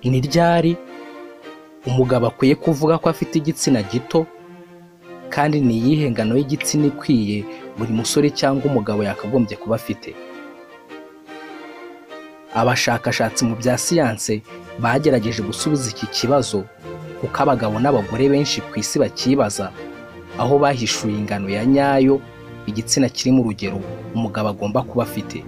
Ni ryari umugabo akwiye kuvuga ko afite igitsina gito, kandi ni iyihe ngano y'igitsina ikwiye buri musore cyangwa umugabo yakagombye kuba afite? Abashakashatsi mu bya siyanse bagerageje gusubiza iki kibazo kuko abagabo n'abagore benshi ku isi bakibaza, aho bahishuye ingano ya nyayo igitsina kiri mu rugero umugabo agomba kuba afite.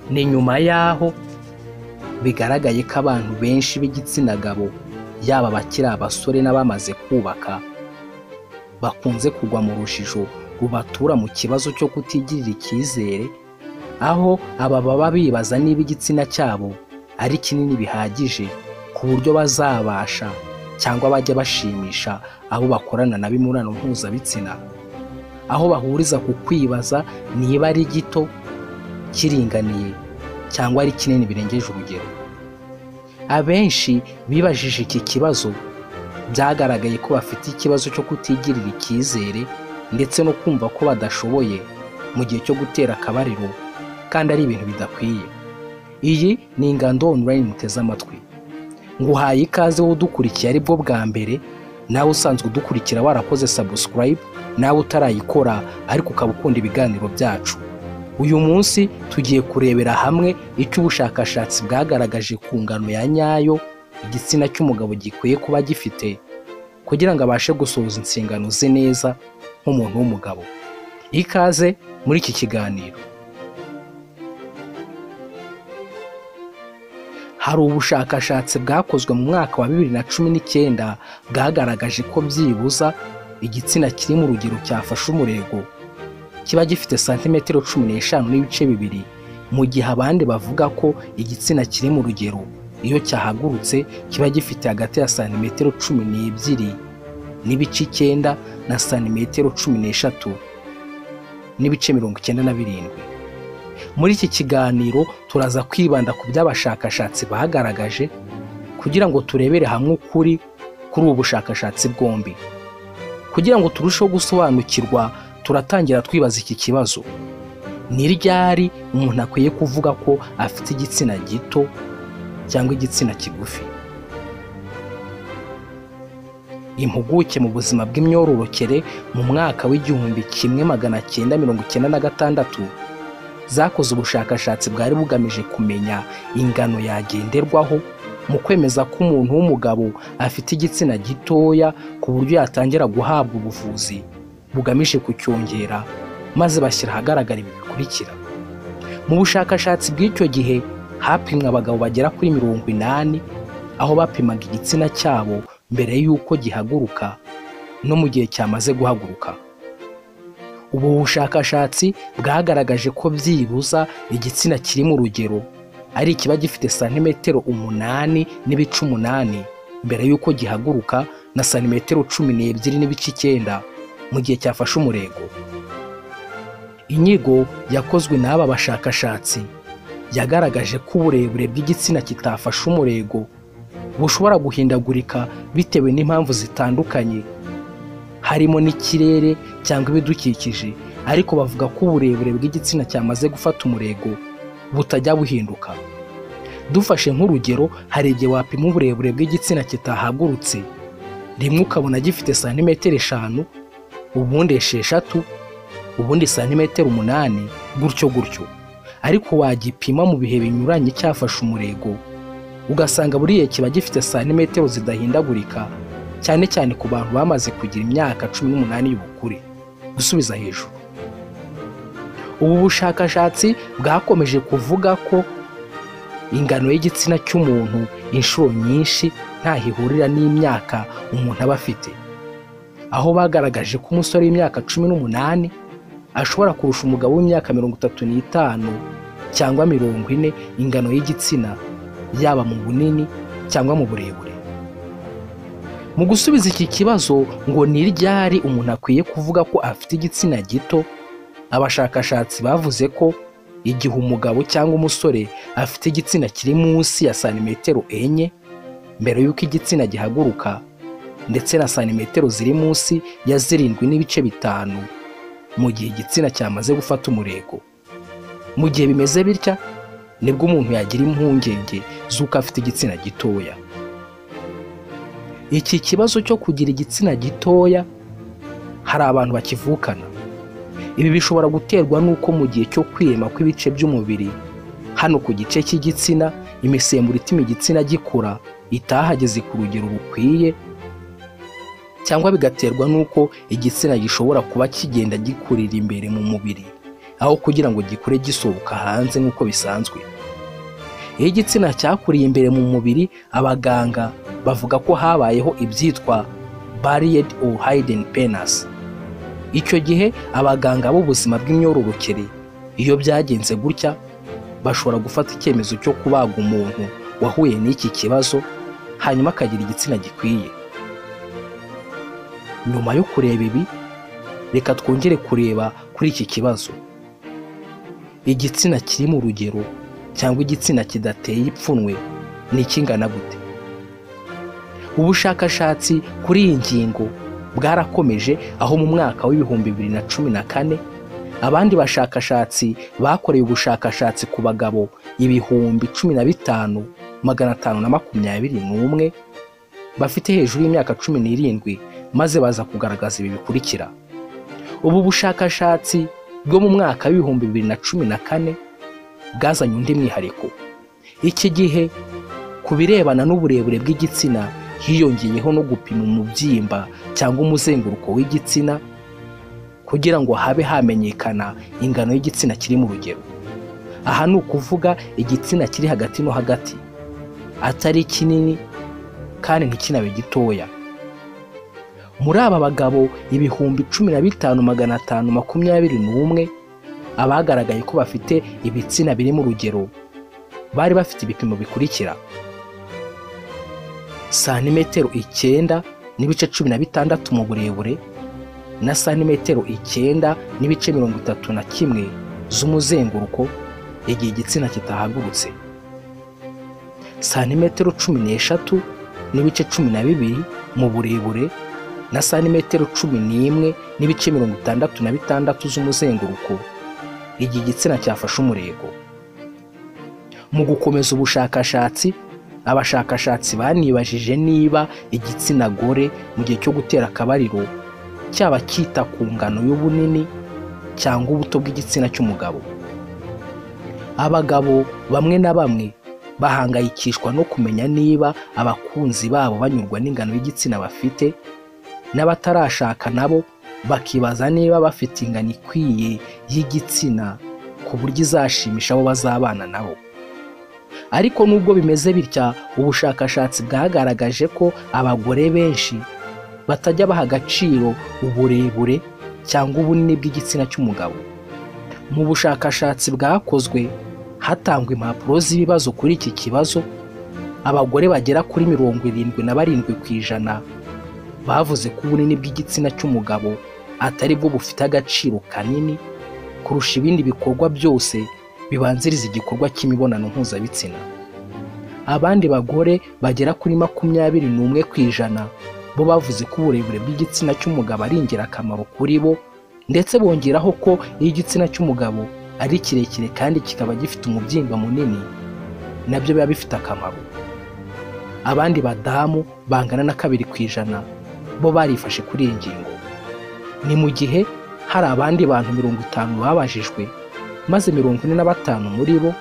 Ni nyuma y'aho bigaragaye ko abantu benshi b'igitsina gabo, yaba abakiri abasore n'abamaze kubaka, bakunze kugwa mu rujijo rubatura mu kibazo cyo kutigirira icyizere, aho aba baba bibaza niba igitsina cyabo ari kinini bihagije ku buryo bazabasha cyangwa bajya bashimisha abo bakorana nabo imibonano mpuzabitsina, aho bahuriza ku kwibaza niba ari gito, kiringaniye cyangwa ari kinini birengeje urugero. Abenshi bibajije iki kibazo byagaragaye ko bafite ikibazo cyo kutigirira icyizere ndetse no kumva ko badashoboye mu gihe cyo gutera akabariro, kandi ari ibintu bidakwiye. Iyi ni Ingando Online muteze amatwi. Nguhaye ikaze wowe udukurikiye aribwo bwa mbere, nawe usanzwe udukurikira warakoze subscribe, nawe utarayikora ariko ukaba ukunda ibiganiro byacu. Uyu munsi tugiye kurebera hamwe icyo ubushakashatsi bwagaragaje ku ngano ya nyayo igitsina cy'umugabo gikwiye kuba gifite kugira ngo abashe gusohoza inshingano ze neza nk'umuntu w'umugabo. Ikaze muri iki kiganiro. Hari ubushakashatsi bwakozwe mu mwaka wa 2019 bwagaragaje ko byibuza igitsina kiri mu rugero cyafashe umurego kiba gifite santimetero 15.2, mu gihe abandi bavuga ko igitsina kiri mu rugero iyo cyahagurutse kiba gifite hagati ya santimetero 12.9 na santimetero 13.97. Muri iki kiganiro turaza kwibanda ku by'abashakashatsi bagaragaje kugira ngo turebere hamwe ukuri kuri ubu bushakashatsi bwombi. Kugira ngo turusheho gusobanukirwa, turatangira twibaza iki kibazo: ni ryari umuntu akwiye kuvuga ko afite igitsina gito cyangwa igitsina kigufi? Impuguke mu buzima bw'imyororokere mu mwaka w'1996 zakoze ubushakashatsi bwari bugamije kumenya ingano yagenderwaho mu kwemeza ko umuntu w'umugabo afite igitsina gitoya ku buryo yatangira guhabwa ubuvuzi bugamije kucyongera, maze bashyira ahagaragara ibi bikurikira. Mu bushakashatsi bw'icyo gihe hapimwe abagabo bagera kuri 80, aho bapimaga igitsina cyabo mbere y'uko gihaguruka no mu gihe cyamaze guhaguruka. Ubu bushakashatsi bwagaragaje ko byibuza igitsina kiri mu rugero ari ikiba gifite santimetero 8.8 mbere y'uko gihaguruka na santimetero 12.9 mu gihe cyafashe umurego. Inyigo yakozwe n'aba bashakashatsi yagaragaje ko uburebure bw'igitsina kitafashe umurego bushobora guhindagurika bitewe n'impamvu zitandukanye, harimo n'ikirere cyangwa ibidukikije, ariko bavuga ko uburebure bw'igitsina cyamaze gufata umurego butajya buhinduka. Dufashe nk'urugero, hari igihe wapima uburebure bw'igitsina kitahagurutse, rimwe ukabona gifite santimetero 5, ubundi 6, ubundi santimetero 8, gutyo gutyo. Ariko wagipima mu bihe binyuranye cyafashe umurego, ugasanga buriya kiba gifite santimetero zidahindagurika, cyane cyane ku bantu bamaze kugira imyaka 18 y'ubukure gusubiza hejuru. Ubu bushakashatsi bwakomeje kuvuga ko ingano y'igitsina cy'umuntu inshuro nyinshi ntaho ihurira n'imyaka umuntu aba afite, aho bagaragaje ko umusore w'imyaka 18 ashobora kurusha umugabo w'imyaka 35 cyangwa 40 ingano y'igitsina, yaba mu bunini cyangwa mu burebure. Mu gusubiza iki kibazo ngo ni ryari umuntu akwiye kuvuga ko afite igitsina gito, abashakashatsi bavuze ko igihe umugabo cyangwa umusore afite igitsina kiri munsi ya santimetero 4 mbere y'uko igitsina gihaguruka, ndetse na santimetero ziri munsi ya 7.5 mu gihe igitsina cyamaze gufata umurego. Mu gihe bimeze bitya, nibwo umuntu yagira impungenge z'uko afite igitsina gitoya. Iki kibazo cyo kugira igitsina gitoya hari abantu bakivukana. Ibi bishobora guterwa n'uko mu gihe cyo kwirema kw'ibice by'umubiri hano ku gice cy'igitsina imisemburo ituma igitsina gikura itahageze ku rugero rukwiye, cyangwa bigaterwa n'uko igitsina gishobora kuba kigenda gikurira imbere mu mubiri aho kugira ngo gikure gisohoka hanze nk'uko bisanzwe. Iyo igitsina cyakuriye imbere mu mubiri, abaganga bavuga ko habayeho ibyitwa buried or hidden penis. Icyo gihe abaganga b'ubuzima bw'imyororokere iyo byagenze gutya bashobora gufata icyemezo cyo kubaga umuntu wahuye n'iki kibazo hanyuma akagira igitsina gikwiye. Nyuma yo kureba ibi, reka twongere kureba kuri iki kibazo. Igitsina kiri mu rugero cyangwa igitsina kidateye ipfunwe ni ikingana gute? Ubushakashatsi kuri iyi ngingo bwarakomeje, aho mu mwaka wa 2014 abandi bashakashatsi bakoreye ubushakashatsi ku bagabo 15,521 bafite hejuru y'imyaka 17, maze baza kugaragaza ibi bikurikira. Ubu bushakashatsi bwo mu mwaka wa 2014 bwazanye undi mwihariko. Iki gihe ku birebana n'uburebure bw'igitsina hiyongeyeho no gupima umubyimba cyangwa umuzenguruko w'igitsina kugira ngo habe hamenyekana ingano y'igitsina kiri mu rugero. Aha ni ukuvuga igitsina kiri hagati no hagati, atari kinini kandi ntikinabe gitoya. Muri aba bagabo 15,521 abagaragaye ko bafite ibitsina biri mu rugero bari bafite ibipimo bikurikira: santimetero 9.16 mu burebure na santimetero 9.31 z'umuzenguruko igihe igitsina kitahagurutse, santimetero 13.12 mu burebure na santimetero 11.66 z'umuzenguruko igihe igitsina cyafashe umurego. Mu gukomeza ubushakashatsi, abashakashatsi banibajije niba igitsina gore mu gihe cyo gutera akabariro cyaba cyita ku ngano y'ubunini cyangwa ubuto bw'igitsina cy'umugabo. Abagabo bamwe na bamwe bahangayikishwa no kumenya niba abakunzi babo banyurwa n'ingano y'igitsina bafite, n'abatarashaka nabo bakibaza niba bafite ingano ikwiye y'igitsina ku buryo izashimisha abo bazabana nabo. Ariko nubwo bimeze bitya, ubushakashatsi bwagaragaje ko abagore benshi batajya baha agaciro uburebure cyangwa ubunini bw'igitsina cy'umugabo. Mu bushakashatsi bwakozwe hatangwa impapuro z'ibibazo kuri iki kibazo, abagore bagera kuri 77% bavuze ko ubunini bw'igitsina cy'umugabo atari bwo bufite agaciro kanini kurusha ibindi bikorwa byose bibanziriza igikorwa cy'imibonano mpuzabitsina. Abandi bagore bagera kuri 21% bo bavuze ko uburebure bw'igitsina cy'umugabo ari ingirakamaro kuri bo, ndetse bongeraho ko iyo igitsina cy'umugabo ari kirekire kandi kikaba gifite umubyimba munini nabyo biba bifite akamaro. Abandi badamu bangana na 2% bo barifashe kuri iyi ngingo. Ni mu gihe hari abandi bantu 50 babajijwe, maze 45 muri bo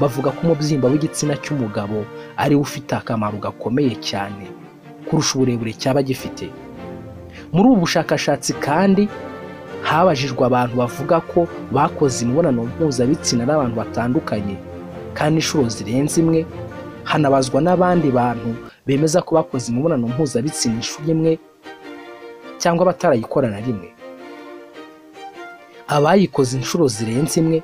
bavuga ko umubyimba w'igitsina cy'umugabo ari wo ufite akamaro gakomeye cyane kurusha uburebure cyaba gifite. Muri ubu bushakashatsi kandi habajijwe abantu bavuga ko bakoze imibonano mpuzabitsina n'abantu batandukanye kandi inshuro zirenze imwe, hanabazwa n'abandi bantu bemeza ko bakoze imibonano mpuzabitsina inshuro imwe cyangwa batarayikora na rimwe. Abayikoze inshuro zirenze imwe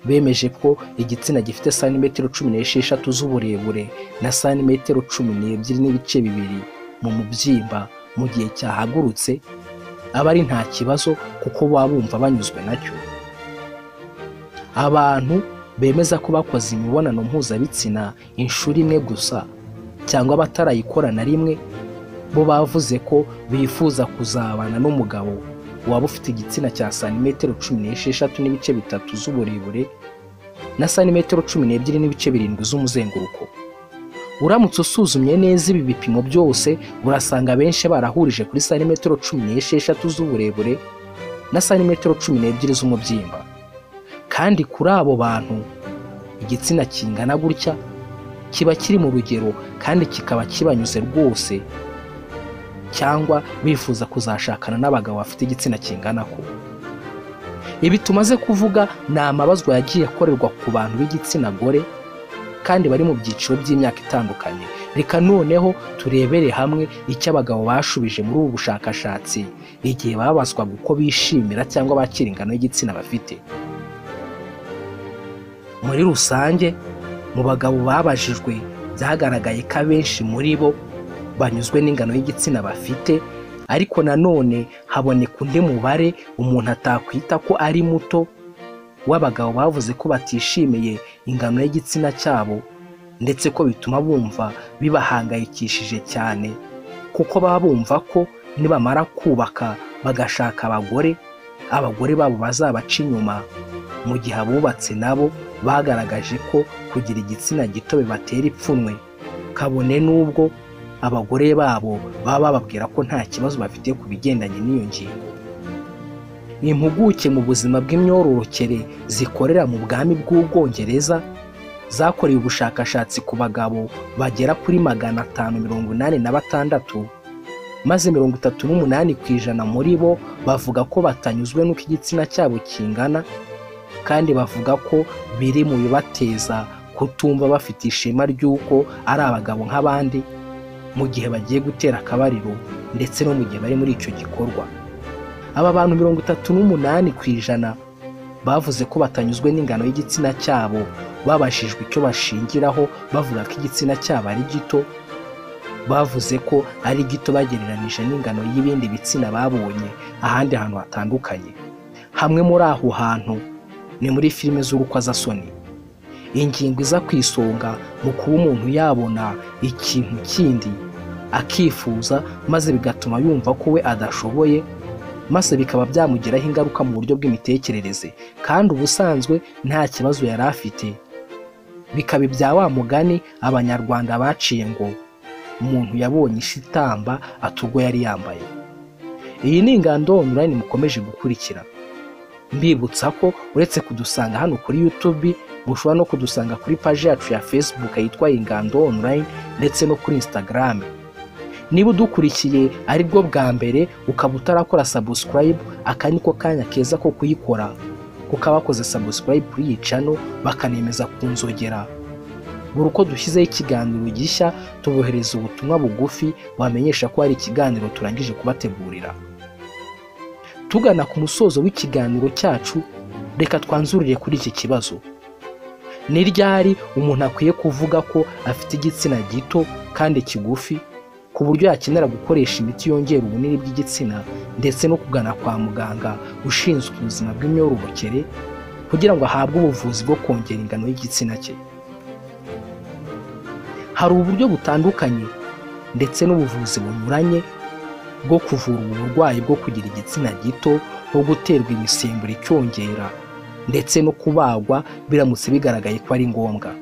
bemeje ko igitsina gifite santimetero 16 z'uburebure na santimetero 12.2 mu mubyimba mu gihe cyahagurutse aba ari nta kibazo kuko baba bumva banyuzwe nacyo. Abantu bemeza ko bakoze imibonano mpuzabitsina inshuro imwe gusa cyangwa batarayikora na rimwe bo bavuze ko bifuza kuzabana n'umugabo waba ufite igitsina cya santimetero 16.3 z'uburebure na santimetero 12.7 z'umuzenguruko. Uramutse usuzumye neza ibi bipimo byose, urasanga benshi barahurije kuri santimetero 16 z'uburebure na santimetero 12 z'umubyimba. Kandi kuri abo bantu igitsina kingana gutya kiba kiri mu rugero kandi kikaba kibanyuze rwose, cyangwa bifuza kuzashakana n'abagabo bafite igitsina kingana ko. Ibi tumaze kuvuga ni amabazwa yagiye akorerwa ku bantu b'igitsina gore kandi bari mu byiciro by'imyaka itandukanye. Reka noneho turebere hamwe icyo abagabo bashubije muri ubu bushakashatsi igihe babazwaga uko bishimira cyangwa bakira ingano y'igitsina bafite. Muri rusange, mu bagabo babajijwe byagaragaye ko abenshi muri bo banyuzwe n'ingano y'igitsina bafite, ariko nanone haboneka undi mubare umuntu atakwita ko ari muto w'abagabo bavuze ko batishimiye ingano y'igitsina cyabo, ndetse ko bituma bumva bibahangayikishije cyane, kuko baba bumva ko nibamara kubaka bagashaka abagore, abagore babo bazabaca inyuma, mu gihe abubatse nabo bagaragaje ko kugira igitsina gito bibatera ipfunwe, kabone n'ubwo abagore babo baba bababwira ko nta kibazo bafite ku bigendanye n'iyo ngingo. Impuguke mu buzima bw'imyororokere zikorera mu bwami bw'Ubwongereza zakoreye ubushakashatsi ku bagabo bagera kuri 586, maze 38% muri bo bavuga ko batanyuzwe n'uko igitsina cyabo kingana, kandi bavuga ko biri mu bibateza kutumva bafite ishema ry'uko ari abagabo nk'abandi mu gihe bagiye gutera akabariro ndetse no mu gihe bari muri icyo gikorwa. Aba bantu 38% bavuze ko batanyuzwe n'ingano y'igitsina cyabo, babashijwe icyo bashingiraho bavuga ko igitsina cyabo ari gito. Bavuze ko ari gito bagereranije n'ingano y'ibindi bitsina babonye ahandi hantu hatandukanye. Hamwe muri aho hantu ni muri filime z'urukozasoni. Ingingo iza ku isonga mu kuba umuntu yabona ikintu kindi akifuza, maze bigatuma yumva ko we adashoboye, maze bikaba byamugiraho ingaruka mu buryo bw'imitekerereze, kandi ubusanzwe nta kibazo yari afite. Bikaba ibya wa mugani Abanyarwanda baciye ngo umuntu yabonye ishitamba atubwo yari yambaye. Iyi ni Ingando Online mukomeje gukurikira. Mbibutsa ko uretse kudusanga hano kuri YouTube, mushobora no kudusanga kuri page yacu ya Facebook yitwa Ingando Online ndetse no kuri Instagram. Niba udukurikiye ari bwo bwa mbere ukaba utarakora subscribe, aka niko kanya keza ko kuyikora, kuko abakoze subscribe kuri iyi channel bakanemeza kunzogera. Buri uko dushyizeho ikiganiro gishya tubohereza ubutumwa bugufi bamenyesha ko hari ikiganiro turangije kubategurira. Tugana ku musozo w'ikiganiro cyacu, reka twanzurire kuri iki kibazo. Ni ryari umuntu akwiye kuvuga ko afite igitsina gito kandi kigufi, ku buryo yakenera gukoresha imiti yongera ubunini bw'igitsina ndetse no kugana kwa muganga ushinzwe ubuzima bw'imyororokere kugira ngo ahabwe ubuvuzi bwo kongera ingano y'igitsina cye? Hari uburyo butandukanye ndetse n'ubuvuzi bunyuranye bwo kuvura ubu burwayi bwo kugira igitsina gito, nko guterwa imisemburo icyongera ndetse no kubagwa biramutse bigaragaye ko ari ngombwa.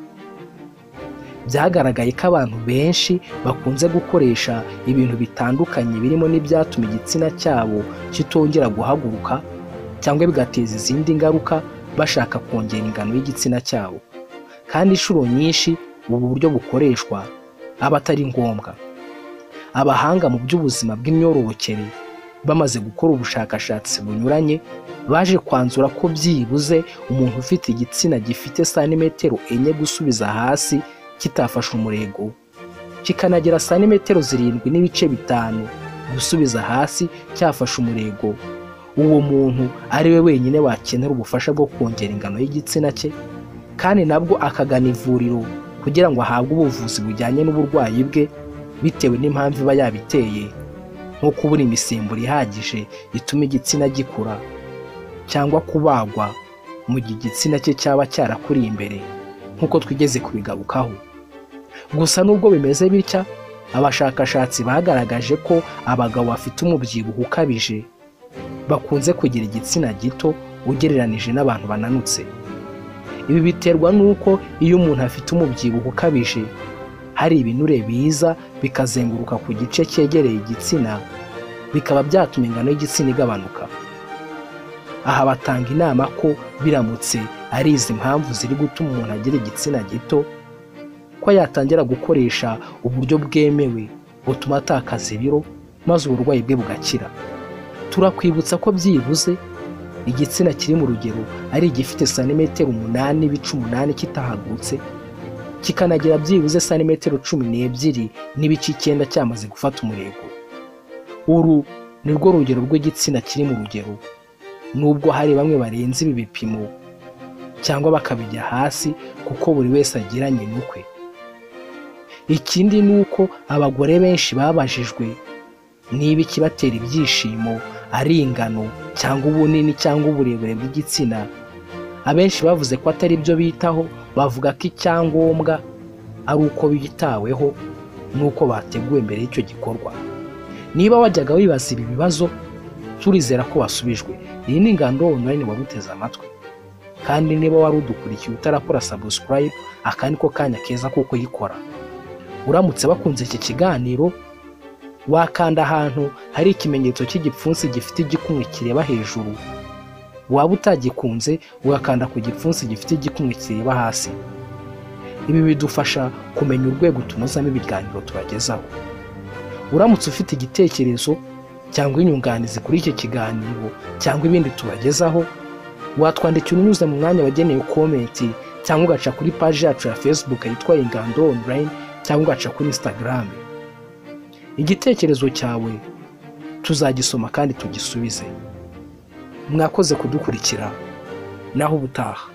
Byagaragaye ko abantu benshi bakunze gukoresha ibintu bitandukanye birimo n'ibyatuma igitsina cyabo kitongera guhaguruka cyangwa bigateza izindi ngaruka bashaka kongera ingano y'igitsina cyabo, kandi inshuro nyinshi ubu buryo bukoreshwa aba atari ngombwa. Abahanga mu by'ubuzima bw'imyororokere bamaze gukora ubushakashatsi bunyuranye, baje kwanzura ko byibuze umuntu ufite igitsina gifite santimetero 4 gusubiza hasi kitafashe umurego, kikanagera santimetero 7.5 gusubiza hasi cyafashe umurego, uwo muntu ari we wenyine wakenera ubufasha bwo kongera ingano y'igitsina cye, kandi nabwo akagana ivuriro kugira ngo ahabwe ubuvuzi bujyanye n'uburwayi bwe bitewe n'impamvu iba yabiteye, nko kubura imisemburo ihagije ituma igitsina gikura, cyangwa kubagwa mu gihe igitsina cye cyaba cyarakuriye imbere, nk'uko twigeze kubigarukaho. Gusa nubwo bimeze bitya, abashakashatsi bagaragaje ko abagabo bafite umubyibuho ukabije bakunze kugira igitsina gito ugereranije n'abantu bananutse. Ibi biterwa n'uko iyo umuntu afite umubyibuho ukabije hari ibinure biza bikazenguruka ku gice cyegereye igitsina, bikaba byatuma ingano y'igitsina igabanuka. Aha batanga inama ko biramutse ari izi mpamvu ziri gutuma umuntu agira igitsina gito, ko yatangira gukoresha uburyo bwemewe butuma atakaza ibiro maze uburwayi bwe bugakira. Turakwibutsa ko byibuze igitsina kiri mu rugero ari igifite santimetero 8.8 kitahagutse, kikanagira byibuze santimetero 12.9 cyamaze gufata umurego. Uru ni rwo rugero rw'igitsina kiri mu rugero, nubwo hari bamwe barenze ibi bipimo cyangwa bakabijya hasi kuko buri wese agira nyina ukwe. Ikindi ni uko abagore benshi babajijwe niba ikibatera ibyishimo ari ingano cyangwa ubunini cyangwa uburebure bw'igitsina, abenshi bavuze ko atari byo bitaho, bavuga ko icyangombwa ari uko bitaweho n'uko bateguwe mbere y'icyo gikorwa. Niba wajyaga wibaza ibi bibazo, turizera ko wasubijwe. Iyi ni Ingando Online waguteze amatwi, kandi niba wari udukurikiye utarakora subscribe, aka niko kanya keza kuko uyikora. Uramutse bakunze iki kiganiro, wakanda ahantu hari ikimenyetso cy'igipfunsi gifite igikumwe kireba hejuru, waba utagikunze ugakanda ku gipfunsi gifite igikumwe kireba hasi. Ibi bidufasha kumenya urwego tunozamo ibiganiro tubagezaho. Uramutse ufite igitekerezo cyangwa inyunganizi kuri iki kiganiro cyangwa ibindi tubagezaho, watwandikira unyuze mu mwanya wagenewe komenti, cyangwa ugaca kuri paji yacu ya Facebook yitwa Ingando Online, cyangwa ugaca kuri Instagram. Igitekerezo cyawe tuzagisoma kandi tugisubize. Mwakoze kudukurikira, naho ubutaha.